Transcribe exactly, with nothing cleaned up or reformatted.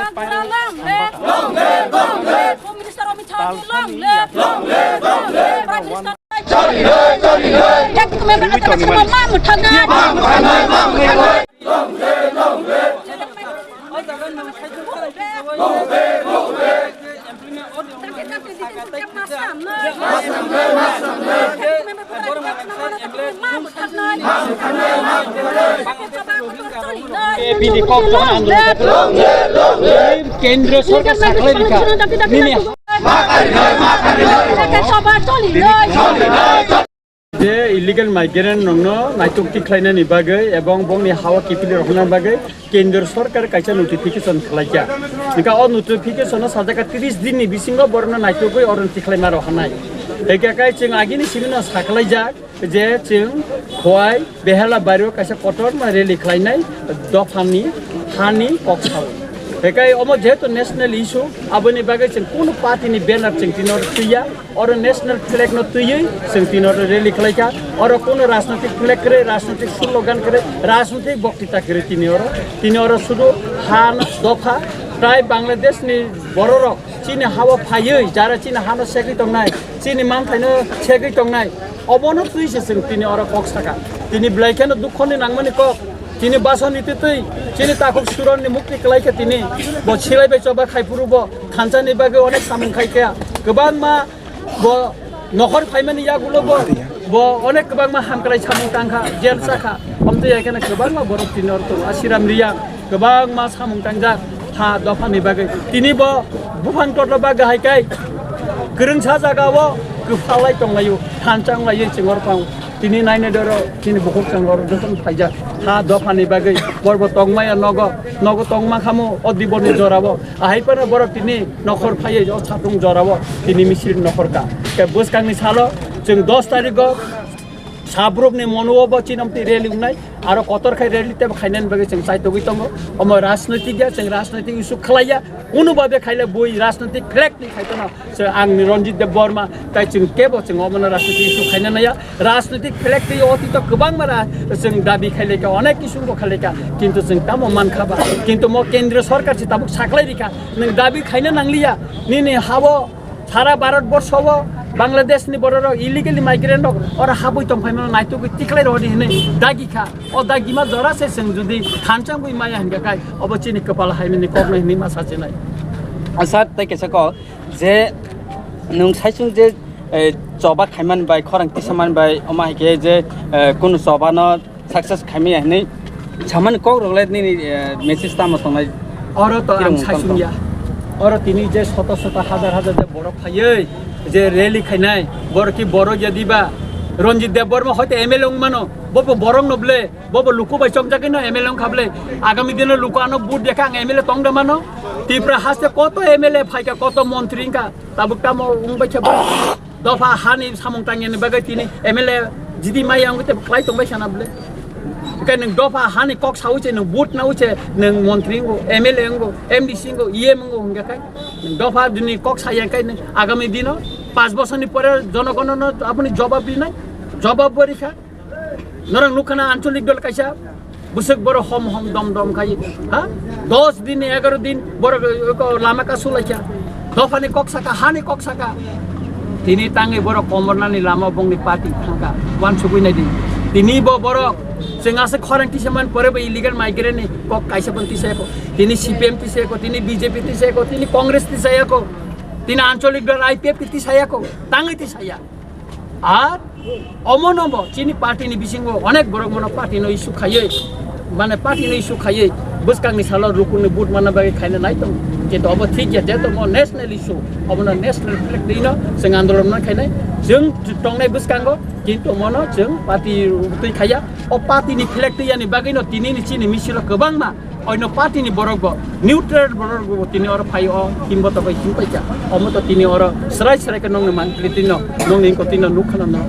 Long live! Long live! Long live! Home Minister Amit Shah ji, long live! Long live! Long live! Prime Minister Deputy Member Atal Sharma, muthanai! Bini kok chang andolon khaijak. Kendro sorkar sakhlai rikha. Nini je illegal migrant rokno naitok tikhlainani bagwi ebong bongni hawa kiphilwi rohorna bagwi Kendro Sorkar kaisa notification khlaikha. Hingkha o notification o sajak kha tris din ni bisingo borokno naitugwi oro tikhlaima rohornai. Hingkha khe chwng agini simi no sakhlaijak je chwng Khowai Behela Bario kaisa kotorma rally khlainai dophani hani kok sao. Hingkha omo jehetu national issue, aboni bagwi chwng kunu party ni banner chwng tino twiya. Oro national flag no twiwi chwng tini oro rally khlaikha. Oro kono rajnotik flag kwrwi, rajnotik slogan kwrwi, rajnotik boktita kwrwi tini oro. Tini oro sudu han dopha, tai Bangladesh ni bororok chini hao phaiwi, jara chini hano segwi tongnai, chini manthaino segwi tongnai, obono twi se chwng tini oro kok saka. Tini belai kheno dukho ni nangmani kok, tini basoni twi twi, chini takhuk suron ni mukti kwlai khe tini bo silai bai choba khai phuru bo thansa ni bagwi onek samung khai kha. Kwbangma Bo nokhor phaimani yagulo bo, bo onek kwbangma hamkrai samung tangkha, jail sakha. Omtwi hai kheno kwbangma borok tini oro tongo. Asiram Riyang kwbangma samung tangjak ha dophani bagwi. Tini bo buphang totlo bagwi hai kai kwrwngsa jagao kwphalai tonglaio, thansa wnglaiwi chwng oro pang. Tini nainai doro, tini bukhuk chwng oro jotono phaijak. Ha dophani bagwi borbo tongmaya nogo, nogo tongma khamu o diboni jorabo. Ahai phano borok tini nokhor phaiwi o satung jorao tini misil nokhor ka. Tei bwskangni salo chwng dos tarikgo sabrukni monuo bo chinomtwi rally wngnai, aro kotor khai rally tebo khainani bagwi chwng chaitogwi tongo. Omo rajnoitik ya, chwng rajnoitik issue khlaiya, kunu babe khaile bui rajnoitik flag ni khaitono. Chwng ang Ranjit Deb Barma, tai chwng kebo chwng omono rajnoitik issue khaina naiya. Rajnoitik flag twi otito kwbangma ra-, chwng dabi khaileka, onek kisu bo khaileka, kintu chwng tamo mankha ba, kintu mo kendriya sorkar se tabuk saklai rikha, nwng dabi khaina nangliya, nini hao sara Bharat borsho o Bangladesh ni borok rok illegally migrant rok oro habwi tongphaimano naitugwi tiklai rodi hinwi dagi kha. O dagima jora se chwng jodi thanchangwi maya hinkha khai obo chini kwpal haimani kokno hinwi ma sachinai. Asa tei kaisa kok je nwng saisung je, eh, choba khaiman bai khorang tisaman bai omo hai khe je, eh, kunu choba no success khaimaya hinwi samani kok rok le nini, eh, message tamo tongnai? Oro to ang saisung ya. Oro tini je soto soto hajar hajar je borok phaiwi je rally khainai, borok ki borok ya diba? Ranjit Deb Barma hoite M L A wng mano, bo bo borok no ble. Bo bo luku bai chongjagwi no M L A wngkha ble. Agami dino luku ano vote dekha ang M L A tong da mano. Tripura haste koto M L A phaikha, koto montri wngkha. Tabuk tamo wngbai khe bo dopha hani samung tangyani bagwi tini M L A jidi maya wngwi tei klai tongbai sana ble. Khe nwng dopha hani kok sawi se, nwng vote nawi se, nwng montri wngo, M L A wngo, M D C wngo, E M wngo hwnkhe khai nwng dopha dini kok saya khai nwng agami dino panch bosorni pore jonogonono aboni jobab rinai, jobab bo rikha. Norok nukha na ancholik dol kaisa bwswk borok hom hom dom dom khai, ha? Dos din, egaro din borok eko lama kasu laikha. Dophani kok saka, hani kok saka. Tini tangwi borok komornani lama bongni party thangkha. Wansugwi nai di. Tini bo borok chwng ase khorang tisa man pore bo illegal migrant ni kok kaisa pon tisa eko. Tini C P M tisa eko, tini B J P tisa eko, tini Congress tisa eko. Tini ancholik dol I P F tisa eko. Tangwi tisa ya. Ar omono bo chini party ni bisingo onek borok mono party no issue khaiwi, mane party no issue khaiwi bwskangni salo rukuni vote manna bagwi khaina nai tongo. Kintu obo thik ya, jeto mo national issue, obono national flag dino chwng andolon no khainai. Chwng tongnai bwskango, kintu mono chwng party twi khaiya. O party ni flag twi yani bagwi no tini ni chini misilo kwbangma Oino party ni borok bo, neutral borok bo tini oro phai o, himbo to bai him paikha. Omo to tini oro srai srai khe nongni mankli tino, nongni ko tino nukha no.